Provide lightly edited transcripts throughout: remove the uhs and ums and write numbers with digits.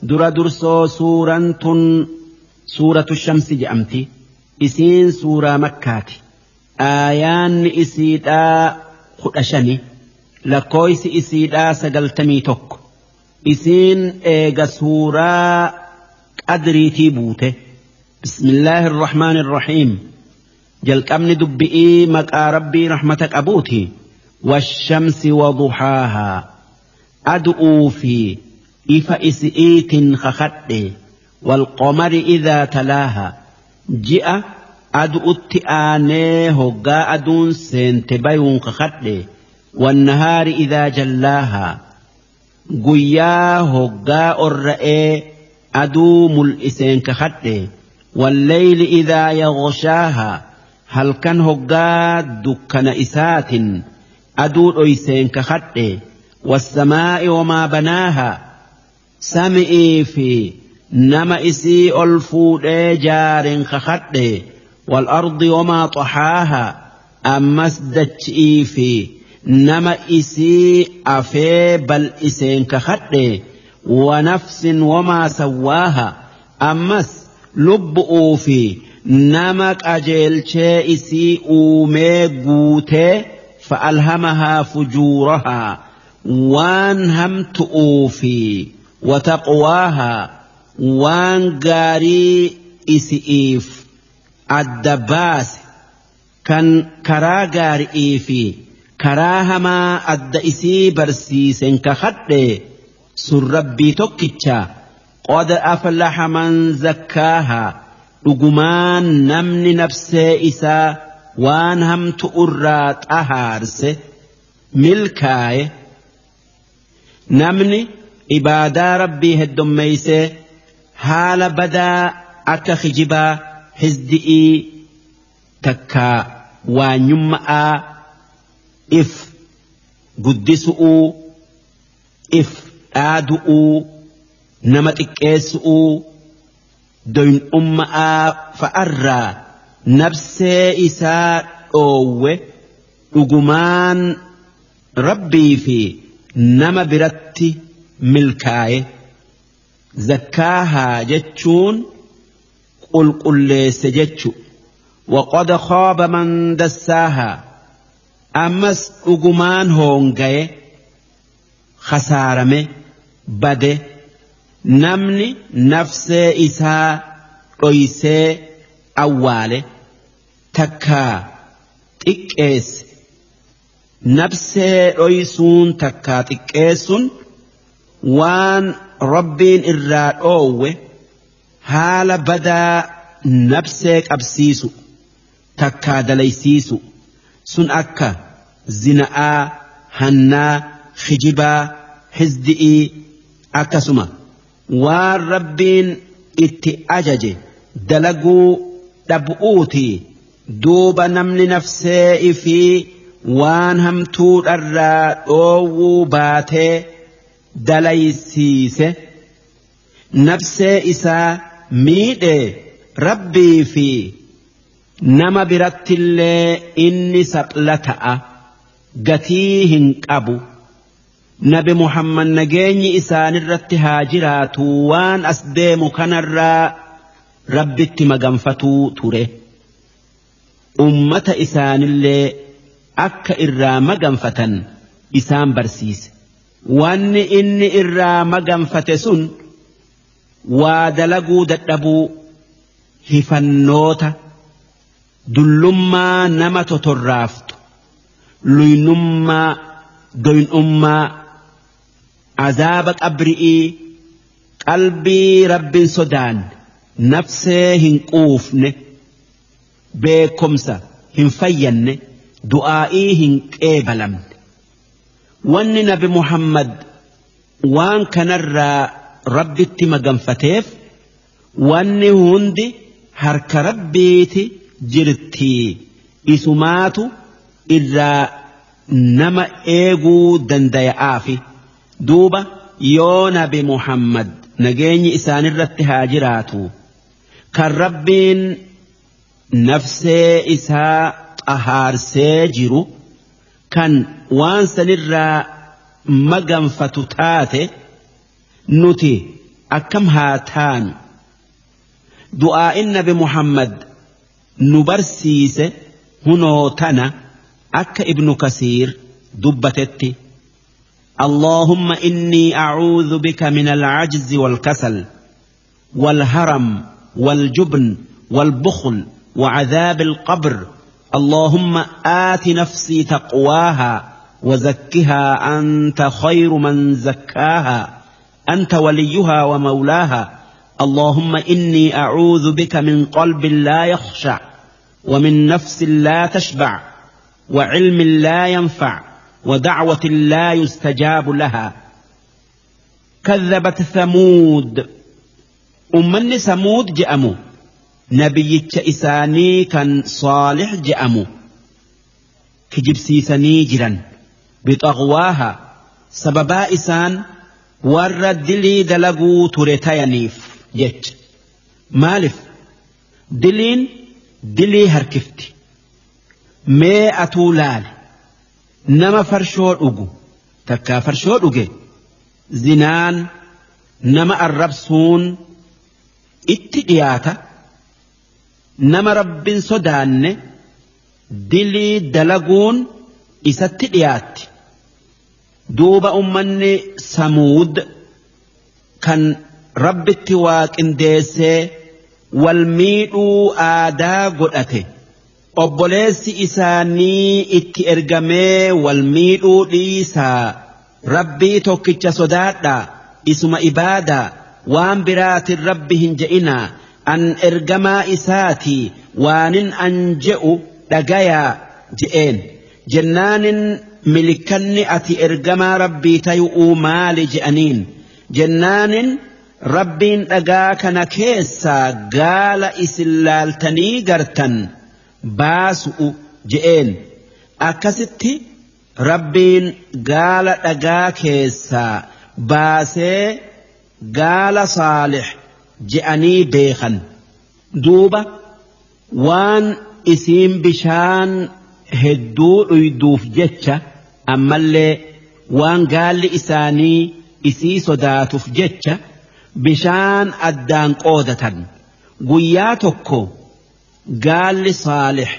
Dura dursoo suuraan tun suuratu shamsi jedhamti. Isiin suuraa makkaati. Aayaanni isiidhaa 15, lakkooysi isiidhaa 91. Isiin eega suuraa qadriitii buute. Bismillaahi irrahmaani irrahiim. Jalqabni dubbi'ii maqaa rabbii rahmata qabuuti. Washamsi waduhaahaa. Adu'uu fi ifa isi'iitin kakadhe. Walqomari idaa talaaha. Ji'a adu'utti aanee hoggaa aduun seente bayuun kakadhe. Wannahaari idaa jallaaha. Guyyaa hoggaa orra'ee aduu mul'iseen kakadhe. Walleyli idaa yaghshaaha. Halkan hoggaa dukkana isaatin aduu dhoyseen kakadhe. Wassamaa'i wamaa banaaha. Sami'ii fi nama isii ol fuudhee jaaren kakadhe. Wal ardi wamaa xaxaaha. Ammas dachi'ii fi nama isii afee bal'iseen kakadhe. Wanafsin wamaa sawwaaha. Ammas lubbu'uu fi nama qajeelchee isii uumee guutee fa'alhamahaa fujuurahaa waan hamtu'uu fi wataqwaahaa waan gaarii isi'iif adda baase kan karaa gaari'ii fi karaa hamaa adda isii barsiisen kakadhe sun rabbii tokkicha. Qad aflaha man zakkaahaa. Dhugumaan namni nafsee isaa waan hamtu irraa xahaarse milkaaye. Namni ibaadaa rabbii heddommeeysee haala badaa akka kijibaa, hizdi'ii, takkaa waanyumma'aa, if guddisu'uu, if dhaadu'uu, nama xiqqeessu'uu, doyn'umma'aa fa'arraa nafsee isaa dhoowwe dhugumaan rabbii fi nama biratti milkaaye. Zakkaahaa jechuun qulqulleesse jechu. Waqad khaaba man dassaahaa. Ammas dhugumaan hoongaye, khasaarame, bade namni nafsee isaa dhoysee awwaale takkaa xiqqeesse. Nafsee dhoysuun takkaa xiqqeessun waan rabbiin irraa dhoowwe haala badaa nafsee qabsiisu takkaa dalaysiisu sun akka zina'aa, hannaa, kijibaa, hizdi'ii, akkasuma waan rabbiin itti ajaje dalaguu dhab'uuti. Duuba namni nafsee ifii waan hamtuudharraa dhoowwuu baatee dalaysiise nafsee isaa miidhe rabbii fi nama birattillee inni sapla ta'a, gatii hin qabu. Nabi Muhammad nageenyi isaanirratti haa jiraatu waan as deemu kanarraa rabbitti maganfatuu ture. Ummata isaanillee akka irraa maganfatan isaan barsiise. Wanni inni irraa maganfate sun waa dalaguu dadhabuu, hifannoota, dullummaa nama totorraaftu, luynummaa, doyn'ummaa, azaaba qabri'ii, qalbii rabbin sodaanne, nafsee hin quufne, beekomsa hin fayyanne, du'aa'ii hin qeebalamne. Wanni nabi Muhammad waan kanarraa rabbitti maganfateef wanni hundi harka rabbiiti jirtii, isumaatu irraa nama eeguu dandaya'aafi. Duuba yoo nabi Muhammad nageenyi isaanirratti haa jiraatu kan rabbiin nafsee isaa xahaarsee jiru kan waan sanirraa maganfatu taate nuti Akkam haa taanu? Du'aa'in Nabi Muhammad nu barsiise hunoo tana akka Ibnu Kasiir dubbatetti: اللهم إني أعوذ بك من العجز والكسل والهرم والجبن والبخل وعذاب القبر. اللهم آت نفسي تقواها وزكها، أنت خير من زكاها، أنت وليها ومولاها. اللهم إني أعوذ بك من قلب لا يخشع، ومن نفس لا تشبع، وعلم لا ينفع، ودعوة لا يستجاب لها. كذبت ثمود. Ummanni Samuud je'amu nabiyyicha isaanii kan Saalix je'amu kijibsiisanii jiran. بطغواها, sababaa isaan warra dilii dalaguu ture tayaniif jecha. Maalif? Diliin dilii harkifti. Mee atuu laali, nama farshoo dhugu takkaa farshoo dhuge, zinaan, nama arrabsuun itti dhiyaata. Nama Rabbin sodaanne dilii dalaguun isatti dhiyaatti. Duuba ummanni Samuud kan Rabbitti waa qindeessee wal miidhuu aadaa godhate, obboleessi isaanii itti ergamee, wal miidhuu dhiisaa, Rabbii tokkicha sodaadhaa, isuma ibaadaa, waan biraatin Rabbi hin je'inaa, an ergamaa isaati, waanin an je'u dhagayaa je'een. Jennaanin, milikkanni ati ergamaa Rabbii tayu'uu maali je'aniin. Jennaanin, Rabbiin dhagaa kana keessaa gaala isin laaltanii gartan baasu'u je'een. Akkasitti Rabbiin gaala dhagaa keessaa baasee gaala Saalix je'anii beekan. Duuba waan isiin bishaan hedduu dhuyduuf jecha, ammallee waan gaalli isaanii isii sodaatuuf jecha, bishaan addaan qoodatan. Guyyaa tokko gaalli Saalix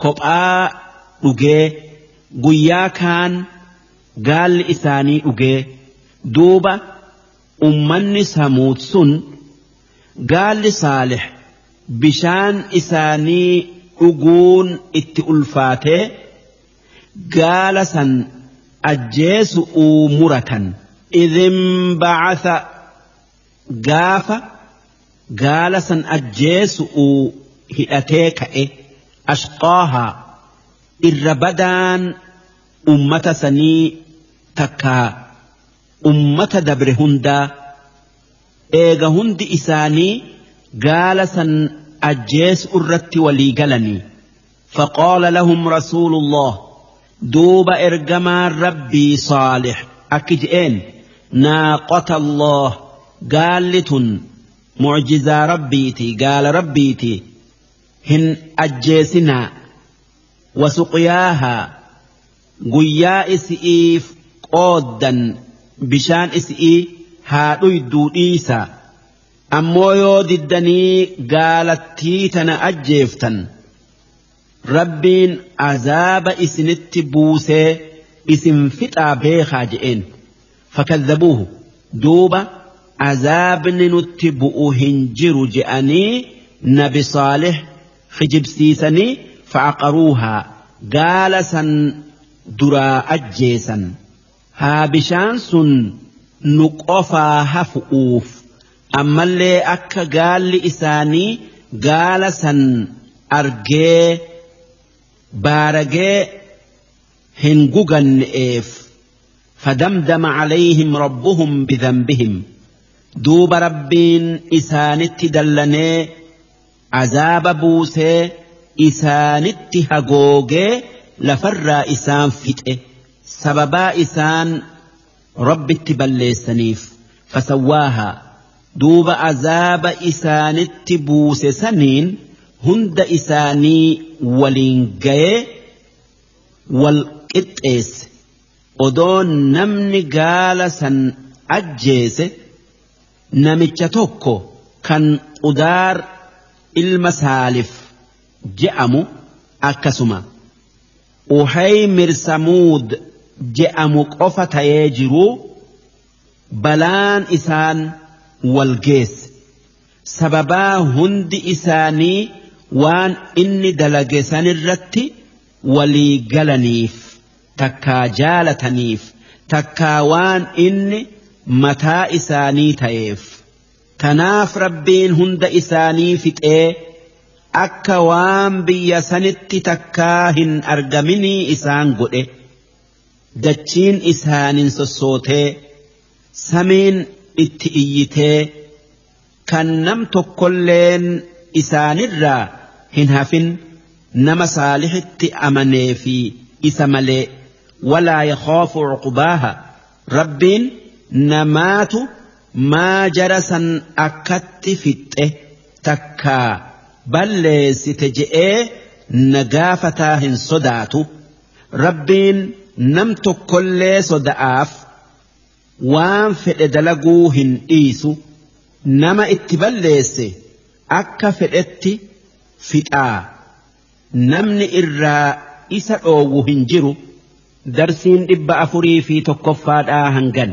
kophaa dhugee, guyyaa kaan gaalli isaanii dhugee. Duuba ummanni Samuud sun gaalli Saalix bishaan isaanii dhuguun itti ulfaatee gaala san ajjeesu'uu muratan. إذ انبعث, gaafa gaala san ajjeesu'uu hidhatee ka'e, أشقاها, irra badaan ummata sanii takkaa ummata dabre hundaa. Eega hundi isaanii gaala san ajjeesu irratti walii galanii, فقال لهم رسول الله, duuba ergamaan Rabbii Saalix akki je'een: ناقة الله, gaalli tun mucjizaa Rabbiiti, gaala Rabbiiti, hin ajjeesinaa. وسقياها, guyyaa isi'iif qooddan bishaan isi'ii haa dhuyduu dhiisaa. Ammoo yoo diddanii gaalattii tana ajjeeftan, Rabbiin azaaba isinitti buusee isin fixaa beekaa je'een. فكذبوه, duuba azaabni nutti bu'u hin jiru je'anii Nabi Saalih kijibsiisanii, فعقروها, gaala san duraa ajjeesan, haa bishaan sun nu qofaa hafu'uuf, ammallee akka gaalli isaanii gaala san argee baaragee hin guganne'eef. فدمدم عليهم ربهم بذنبهم, duuba Rabbiin isaanitti dallanee azaaba buusee isaanitti hagoogee lafarraa isaan fixe, sababaa isaan Rabbitti balleessaniif. فسواها, duuba azaaba isaanitti buuse saniin hunda isaanii waliin gayee wal qixxeesse. Odoo namni gaala san ajjeese Namicha tokko kan Qudaar ilma Saalif je'amu akkasuma Uhaymir Samuud je'amu qofa tayee jiruu balaan isaan wal geesse. Sababaa hundi isaanii waan inni dalage sanirratti walii galaniif takkaa jaalataniif takkaa waan inni mataa isaanii ta'eef. Tanaaf Rabbiin hunda isaanii fixee akka waan biyya sanitti takkaa hin argaminii isaan godhe. Dachiin isaanin sossootee samiin itti iyyitee kan nam tokkolleen isaanirraa hin hafin nama saalihitti amanee fi isa malee. Walaa yakhaafu cuqbaaha. Rabbiin namaatu maa jara san akkatti fixxe takkaa balleessite je'ee na gaafataa hin sodaatu. Rabbiin nam tokkollee soda'aaf waan fedhe dalaguu hin dhiisu. Nama itti balleesse akka fedhetti fixaa, namni irraa isa dhoowwu hin jiru. Darsiin 401ffaadhaa hangan.